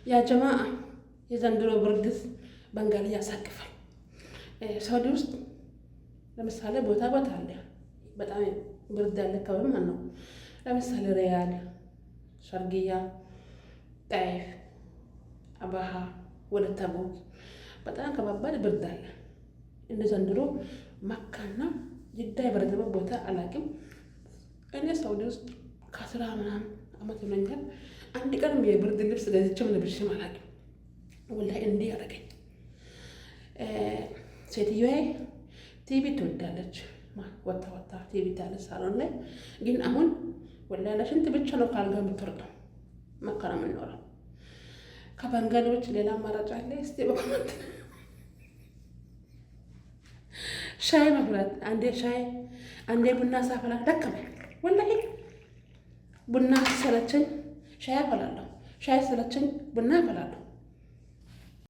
ያ ጀማአ፣ የዘንድሮ ብርድስ በንጋሊ ያሳቅፋል። ሳውዲ ውስጥ ለምሳሌ ቦታ ቦታ አለ፣ በጣም ብርድ ያለ አካባቢ ማለት ነው። ለምሳሌ ሪያድ፣ ሸርግያ፣ ጣይፍ፣ አባሃ፣ ወደ ተቡክ በጣም ከባባድ ብርድ አለ። እንደ ዘንድሮ መካና ጅዳ የበረደበት ቦታ አላውቅም። እኔ ሳውዲ ውስጥ ከ10 ምናምን አመት ይሆነኛል። አንድ ቀንም የብርድ ልብስ ገዝቼም ለብሼም አላውቅም። ወላሂ እንዲህ አደረገኝ። ሴትዮዬ ቲቪ ትወዳለች። ወታ ወታ ቲቪ ታያለች ሳሎን ላይ። ግን አሁን ወላሂ ለሽንት ብቻ ነው ካልጋ የምትወርደው። መካ ነው የምንኖረው። ከበንጋሊዎች ሌላ አማራጭ አለ? እስቲ በ comment። ሻይ መፍላት፣ አንዴ ሻይ አንዴ ቡና ሳፈላ ደከመኝ። ወላሂ ቡና ሰለቸኝ፣ ሻይ አፈላለሁ። ሻይ ሰለቸኝ፣ ቡና አፈላለሁ።